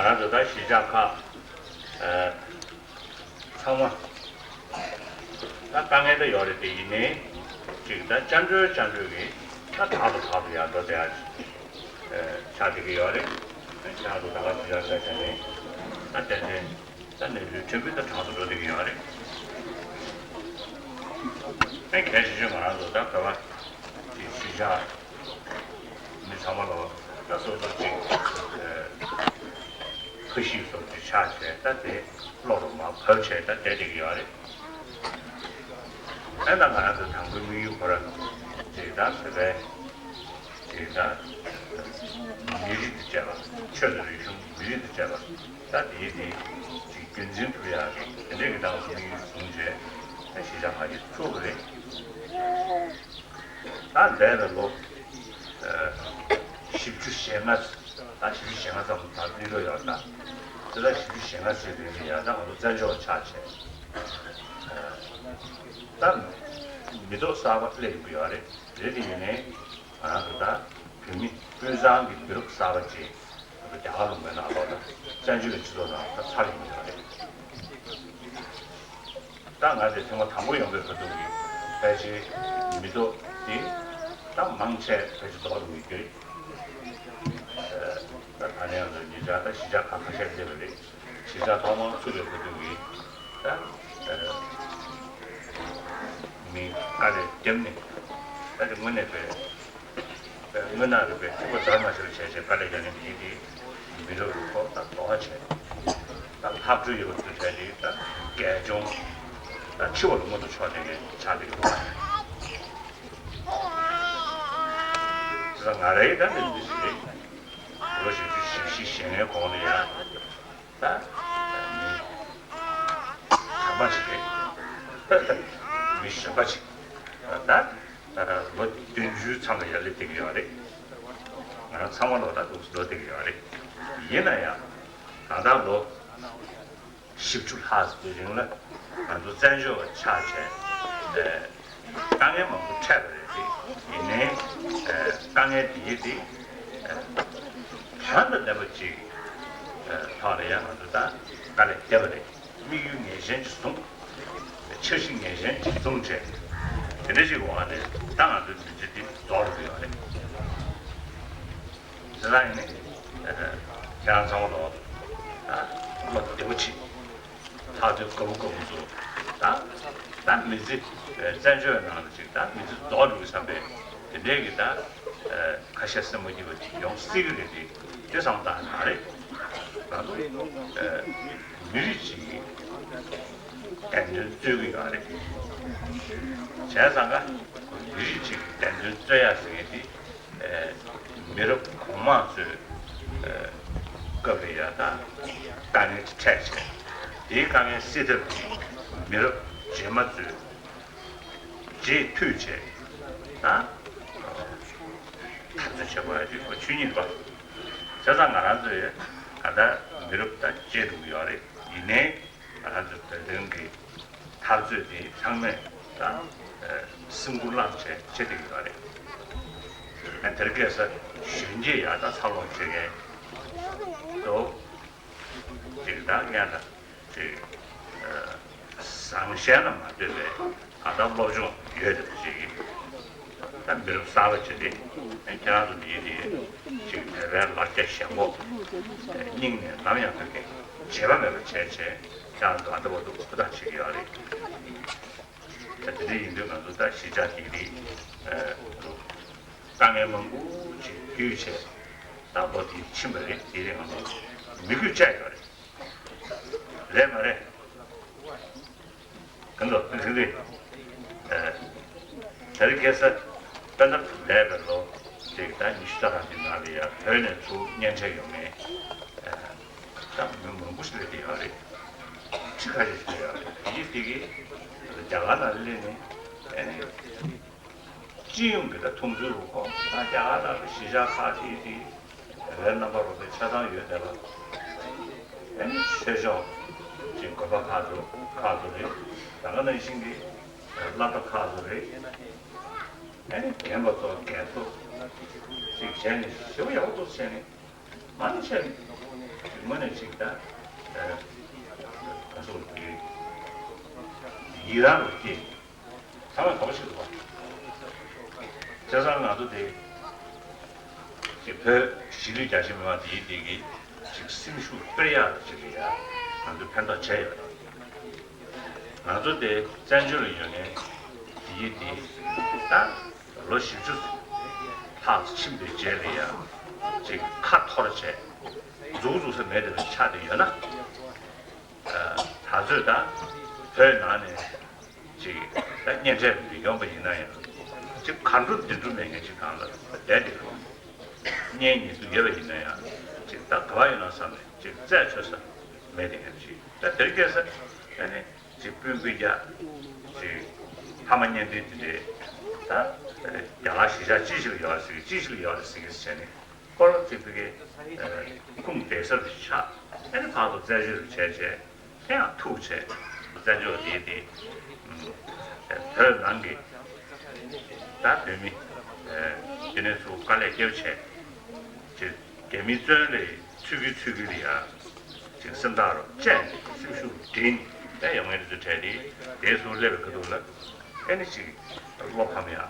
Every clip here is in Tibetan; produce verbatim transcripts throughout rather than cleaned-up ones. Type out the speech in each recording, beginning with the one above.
ང་ཚོ་ད་གཞིས་ཆགས་ཁག་ཨ་ཚང་མ་ད་དཀའ་ངལ་ད་ཡོད་རེད་དེ། ཡིན་ནའི་ཅིག་ད་སྐྱབས་འགྲོའི་སྐྱབས་འགྲོའི་གི་ད་དྲག་ཏུ་དྲག་ཏུ་ཡར་འགྲོ་བསྡད་ཡ་ཆགས་བསྡད་ཀྱི་ཡོད་རེད། ཆགས་འགྲོ་ད་ག་ཚོད་ཡར་ཆགས་བྱས་ནས་ད་ཏན་ཏན་ད་ནས་ལུས་ཕྲན་བུ་ད་དྲག་ཏུ་འགྲོ་བསྡད་ཀྱི་ཡོད་རེད། ཨེ་གལ་ཆེ་ཤོས་ང་རང་ཚོ་ད་བོད་པ་གི་གཞིས་ཆགས་མི་ཚང་མ་ལོ་ད་སོ་སོ་ཅིག་ཕ་གཞིས་སོགས་ཀྱི་ཆགས་བྱས་ད་དེ་བློ་རུ་མ་བབས་བྱས་ད་བསྡད་བསྡད་ཀྱི་ཡོད་རེད། ཨེ་ད་ང་རང་ཚོ་དང་པོའི་དམིགས་ཡུལ་ཁོ་ར་ཅིག་ད་བོད་པའི་ཅིག་ད་མི་རིགས་དང་བཅས་པ་ཆོས་དང་རིག་གཞུང་མི་རིགས་དང་བཅས་པ་ད་དེའི་དེ་ཅིག་རྒྱུན་འཛིན་ཐུབ་ཡག་གི་དེ་འདྲའི་གི་ཏང་དམིགས་ཡུལ་བཟུང་བྱས་ད་གཞིས་ཆགས་ཁག་ཅིག་བཙུགས་པ་རེད། ད་འདས་པའི་ལོ་ཨ་བཞི་བཅུ་ཞེ་ལྔ་ད་བཞི་བཅུ་ཞེ་ལྔ་ཙམ་ད་སླེབས་འགྲོ་ཡོད་ད། དེ་ད་བཞི་བཅུ་ཞེ་ལྔ་ཟེར་དུས་ནི་ཡང་ད་ང་ཚོ་བཙན་བྱོལ་བ་ཆགས་བྱས་ཨ་ད་མི་ཐོག་གསར་པ་སླེབས་ཡོད་རེད། རེད་དེ་ཡིན་ནའི་ང་རང་ཚོ་ད་བོད་མི་དབུས་གཙང་གི་དུས་རབས་གསར་པ་ཅིག་རྒྱ་གར་ལུང་པའི་ནང་ལོགས་ལ་བཙན་བྱོལ་གྱི་སྤྱི་ཚོགས་ནང་ད་ཚར་ཡོང་གི་ཡོད་རེད། ད་ང་དེ་ཐེངས་མ་དང་པོ་ཡོང་པའི་བར་དུ་གི་ཕལ་ཆེར་མི་ཐོག་དེ་ད་མང་ཆེ་ཕལ་ཆེར་རྫོགས་འགྲོ་གི་ཡོད་རེད། ད་ད་ནས་ཡང་ཉེ་ཆར་ད་གཞིས་ཆགས་ཁག་ཁ་ཤས་སླེབས་པ་རེད། གཞིས་ཆགས་ཐོག་མར་ཚུགས་པའི་བར་དུ་གི་ད་མི་དཀའ་ལས་བརྒྱབ་ནས་ད་དེ་དངོས་གནས་པའི་དངོས་གནས་རེད་པས་ཐུགས་པ་ཛར་མ་ཞིག་བྱས་བྱས་དཀའ་ལས་རྒྱག་མཁན་དེ་དེ་མི་རབས་རུ་ཁོ་ད་དོ་ཧ་བྱས་ད་ལྷག་འཕྲོ་ཡོད་པ་ཚོ་བྱས་ཏེ་ད་རྒྱལ་གཅོང་ད་འཆི་བ་ལ་མངོན་དུ་ཕྱོགས་བསྡད་མཁན་ཆགས་བསྡད་ཀྱི་འདུག་ད་ང་རའི་ད་འདི་འདི་ཞིག་རེད། ལོ་བཞི་བཅུ་ཞེ་བཞི་ཞེ་ལྔའི་གོང་ལ་ཡ། ད་མི་གཞོན་པ་ཞིག་རེད། མི་གཞོན་པ་ཞིག་ད་ལོ་བདུན་ཅུའི་མཚམས་ལ་ཡར་སླེབས་བསྡད་ཀྱི་ཡོད་རེད། ང་རང་ཚང་མ་ལོ་ད་འདུག་སེ་འགྲོ་བསྡད་ཀྱི་ཡོད་རེད། ཡིན་ན་ཡང་ད་ལྟ་ལོ་བཞི་བཅུ་ལྷག་ཙམ་གྱི་རིང་ལ་ང་ཚོ་བཙན་བྱོལ་བ་ཆགས་བྱས་དཀའ་ངལ་མང་པོ་འཕྲད་པ་རེད་དེ། ཡིན་ནའི་དཀའ་ངལ་དེ་དེ་དོན་དང་ལྡན་པ་ཅིག་ཐོག་ལ་ཡང་ང་ཚོ་ད་དཀའ་ལས་བརྒྱབ་པ་རེད། དམིགས་ཡུལ་ངེས་ཅན་ཅིག་བཟུང་། འཆར་གཞི་ངེས་ཅན་ཅིག་བཟུང་བྱས། དེ་འདྲ་ཞིག་འོག་ནས་ད་ང་ཚོའི་མི་ཚེ་འདི་རྫོགས་འགྲོ་གི་ཡོད་རེད། དེ་ལ་ཡིན་ནས་ཁྱེད་རང་ཚང་མ་ལོ་བློ་བདེ་པོ་བྱེད། ལྷག་དོན་དགའ་པོ་དགའ་པོ་བཟོ། ད་ད་མི་ཚེ་བཙན་བྱོལ་ནང་ལ་ཅིག་ད་མི་ཚེ་རྫོགས་འགྲོ་གི་བསམ་པའི་དེ་འདྲའི་གི་ད་ཁ་ཤས་སེམས་པ་སྐྱིད་པ་ཅིག་ཡོང་སྲིད་གི་རེད་དེ། དེ་བསམ་སྟངས་མ་རེད། ང་ཚོ་མི་རིགས་གཅིག་གི་བདེན་དོན་རྩོད་ཀྱི་ཡོད་རེད། བྱས་ཙང་ཀ་མི་རིགས་གཅིག་གི་བདེན་དོན་རྩོད་ཡ་ཟེར་མཁན་དེ་མི་རབས་གོང་མ་ཚོའི་སྐབས་ལ་ཡ་ད་དཀའ་ངལ་དེ་འཕྲད་བྱས། དེའི་དཀའ་ངལ་སེལ་ཐབས་ཀྱི་མི་རབས་རྗེས་མ་ཚོས་རྗེས་མཐུད་བྱས་ད་འཐབ་རྩོད་བྱེད་དགོས་ཡ་དེ་ཁོ་ཆོས་ཉིད་རེད་པ། བྱས་ཙང་ང་རང་ཚོས་ད་ལྟ་མི་རབས་ད་བརྗེ་འགྲོ་གི་ཡོད་རེད། ཡིན་ནའི་ང་རང་ཚོའི་བོད་དོན་གྱི་འཐབ་རྩོད་དེ་ཚང་མས་ད་སེམས་ཁུར་བླངས་བྱས་བྱེད་བསྡད་ཀྱི་ཡོད་རེད། ཨ་དེར་སྐད་ས་གཞོན་སྐྱེས་ཡག་ད་འཚར་ལོངས་བྱེད་མཁན་འདུག་ཅིག་ད་སྙན་ད་ཅིག་བཟང་ཞན་ལ་མ་ལྟོས་པའི་ད་ལྟ་སློབ་སྦྱོང་ཡོད་བསྡད་པ་ཅིག་ད་མི་རབས་གསར་པ་ཅིག་རེད། ཁྱེད་རང་ཚོ་འདིའི་དེ་ཅིག་བོད་པའི་ལ་རྒྱ་ཞེན་ཁོག་སྙིང་ནས་ནམ་ཡང་ཕན་མཁན་བརྗེད་པ་མེད་པ་བྱས་བྱས་ཁྱེད་རང་ཚོ་ད་ལྟ་བར་དུ་ཧུར་ཐག་བྱེད་ཀྱི་ཡོད་རེད། ད་དེ་འདྲ་ཡིན་དུས་ང་ཚོ་ད་གཞིས་ཆགས་དེ་རིགས་དཀའ་ངལ་མང་པོ་ཅིག་བརྒྱུད་བྱས་ད་ལོ་དེ་ཕྱིན་པ་རེད། དེ་རིང་ང་ཚོ་མི་རྒྱུད་བཅད་ཡོད་རེད། རེད་མ་རེད། གང་ལྟར་དེ་རིང་རེད། ཨ་ད་རེས་ཁ་སང་དཔེ་འདྲ་འདས་པའི་ལོ་གཅིག་དང་ཉི་ཤུ་རྩ་གྲངས་ཀྱི་ནང་ལ་ཡང་བོད་ནས་ཚུར་གཉེན་འཕྲད་ཡོང་མཁན་ཨ་ད་མི་མང་པོ་ཞིག་སླེབས་བསྡད་ཡོད་རེད། ཁྲི་ཁ་ཤས་ཤིག་སླེབས་ཡོད་རེད། དེ་གིས་དེ་གིས་རྒྱ་གར་ནང་སླེབས་ནས་ཨ་ནི་སྤྱི་ཡོངས་ཀྱི་ད་མཐོང་ཚུལ་རུ་ཁོ་ད་རྒྱ་གར་ནང་གི་གཞིས་ཆགས་ཁག་དེ་དེ། བོད་རྣམ་པ་རོགས་པའི་ཆ་ཚང་ཡོད་བསྡད་པ། ཨ་ནི་ཆོས་ཕྱོགས་ཀྱི་དགོན་པ་ཁག་ཏུ་ཁག་ཏུ་རེད། ད་ག་ནང་བཞིན་གྱི་སློབ་གྲྭ་ཁག་ཏུ་རེད། ཨ་ནི་རྒན་པ་ཚོ་རྒན་ཚོ་ཅིག་བྱས་ནས་ཞེ་པོ་ཡག་པོ་འདུག་བྱས་ནས་མ་ཎི་བྱས་ནས་ དངོས་གནས་ཅིག་ད་ཨ་ག་ཚོད་ཡི་རང་རུ་སྐྱེས། ཚང་མས་དོགས་ཤིག་འདུག་བ། བྱས་ཙང་ང་ཚོ་དེ་ཅིག་བོད་གཞིས་ལུས་རྒྱ་ཆེ་མི་མང་དེའི་དེ་གི་ཅིག་སེམས་ཤུགས་སྤེལ་ཡག་ཅིག་ལ་ཡ་ང་ཚོས་ཕན་ཐོགས་བྱས་ཡོད་རེད། ང་ཚོ་དེ་བཙན་བྱོལ་ལ་ཡོད་མཁན་དེའི་དེ་ད་ལོ་བཞི་བཅུ་ལྷག་ཕྱིན་པའི་རྗེས་ལ་ཡ་ཅིག་ཁ་འཐོར་བྱས་འཛུགས་འཛུགས་ས་མེད་དེ་ལ་ཆགས་བསྡད་ཡོད་ན། ད་ཚོད་ད་བོད་ནང་ནས་ཅིག་ད་གཉེན་འཕྲད་མི་ཡོང་པ་ཡིན་ན་ཡང་ཅིག་གར་འགྲོ་འདི་འགྲོ་མེད་མཁན་ཅིག་གང་ལ་བསྡད་དེ་གཉེན་ཉེ་དུ་ཡོད་པ་ཡིན་ན་ཡང་ཅིག་ད་ག་བ་ཡོད་ན་བསམ་ནས་ཅིག་རྩད་ཆོད་ས་མེད་དེ་མཁན་ཅིག་ད་དེར་སྐྱེས་ས་ཨ་ནི་ཅིག་སྤུན་སྤུན་ཀྱག་ཅིག་ཕ་མ་གཉེན་འབྲེལ་དེ་འདྲས་ད་རྒྱ་གར་གཞིས་ཆགས་ཅི་ཞིག་ལ་ཡོད་རེད་ཟེར་གི་ཅི་ཞིག་ལ་ཡོད་རེད་ཟེར་གི་ཟེར་ནས། སྐོར་ཅིག་ཕ་གི་ཁུངས་འདེད་ས་རུ་ཆགས། ཨ་ནི་ཕར་ཚུར་བཙན་བྱོལ་རུ་བྱས་བྱས་དེ་ཡང་ཐུག་བྱས་བཙན་བྱོལ་དེ་དེ་བོད་ནང་གི་ད་བོད་མི་དེ་ནས་ཚུར་དཀའ་ལས་བརྒྱབ་བྱས་ཅིག་རྒྱ་མིའི་བཙོན་ལས་ཚུད་ཀྱི་ཚུད་ཀྱི་ལ་ཡ་ཅིག་སེམས་ཐག་རུ་བཅད་ནས་སེམས་ཤུགས་སྒྲིལ་ནས་ཡོང་མཁན་དེ་ཚོ་གྲས་དེ་དེ་ཚུར་སླེབས་པའི་ཁ་ཐུག་ལ་ཨ་ནི་ཅིག་བློ་ཕམ་ཡག་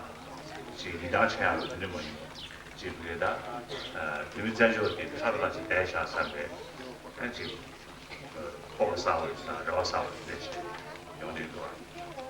ཅིག་ཡིད་ཐང་ཆད་ཡག་དེ་འདྲ་མ་ཡིན་པ། ཅིག་རེད་ད། བོད་མི་བཙན་བྱོལ་དེ་ཚ་ལ་ཅིག་བསྡད་བཞག་བསམ་པའི་ཨ་ཅིག་སྤོབས་པ་གསར་བ་དང་རེ་བ་གསར་བ་དེ་འདྲ་ཅིག་ཡོང་གི་འདུག་ཨ།